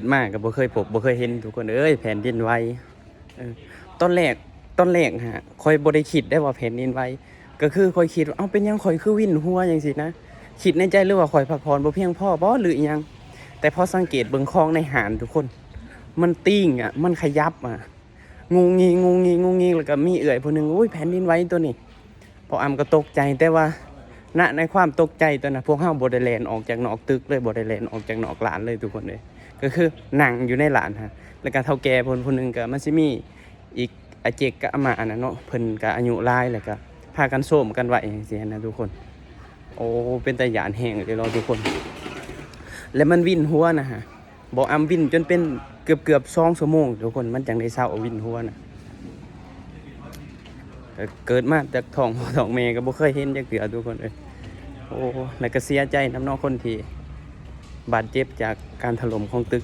ເກີດມາກໍບໍ່ເຄີຍພົບບໍ່ເຄີຍເຫັນ ທຸກຄົນເອີຍ ແຜ່ນດິນໄຫວ. ເອີ ຕອນແລກ ຕອນແລກຫັ້ນ ຂ້ອຍບໍ່ໄດ້ຄິດໄດ້ວ່າແຜ່ນດິນໄຫວ ກໍຄືຂ້ອຍຄິດວ່າ ເອົ້າ ເປັນຫຍັງຂ້ອຍຄືວິນຫົວ ຈັ່ງຊີ້ນະ. ຄິດໃນໃຈ ຫຼືວ່າຂ້ອຍພັກຜ່ອນບໍ່ພຽງພໍບໍ ຫຼືອີ່ຫຍັງ? ແຕ່ພໍສັງເກດເບິ່ງຂອງໃນຮ້ານ ທຸກຄົນ ມັນຕີງອະ ມັນຂະຫຍັບອະ ງຸງງິງ ງຸງງິງ ງຸງງິງ ແລ້ວກໍມີເອື້ອຍຜູ້ໜຶ່ງ ໂອ້ຍ ແຜ່ນດິນໄຫວຕົວນີ້. ພໍ່ອຳກໍຕົກໃຈ ແຕ່ວ່າ ນະ ໃນຄວາມຕົກໃຈຕອນນັ້ນ ພວກເຮົາບໍ່ໄດ້ແລ່ນອອກຈາກນອກຕຶກເລີຍ ບໍ່ໄດ້ແລ່ນອອກຈາກນອກລານເລີຍ ທຸກຄົນເອີຍ. ກໍຄືນັ່ງຢູ່ໃນລານຫັ້ນ ແລ້ວກໍເຖົ້າແກ່ເພິ່ນຜູ້ໜຶ່ງ ກໍມັນຊິມີອີກອາເຈັກກັບອາມ່ານັ້ນເນາະ ເພິ່ນກໍອາຍຸຫຼາຍ ແລ້ວກໍພາກັນໂຊມກັນໄວ້ ຈັ່ງຊີ້ນະ ທຸກຄົນ. ໂອ້ ເປັນຕາຢ້ານແຮງເລີຍເນາະ ທຸກຄົນ. ແລ້ວມັນວິນຫົວນະ ບໍ່ອຳວິນຈົນເປັນເກືອບໆສອງຊົ່ວໂມງ ທຸກຄົນ ມັນຈັ່ງໄດ້ເຊົາວິນຫົວນະ. ເກີດມາຈາກທ້ອງພໍ່ທ້ອງແມ່ກໍບໍ່ເຄີຍເຫັນຈັກເທື່ອ ທຸກຄົນເອີຍ. ໂອ້ ແລ້ວກໍເສຍໃຈນຳເນາະ ຄົນທີ່ບາດເຈັບຈາກການຖະຫຼົ່ມຂອງຕຶກ.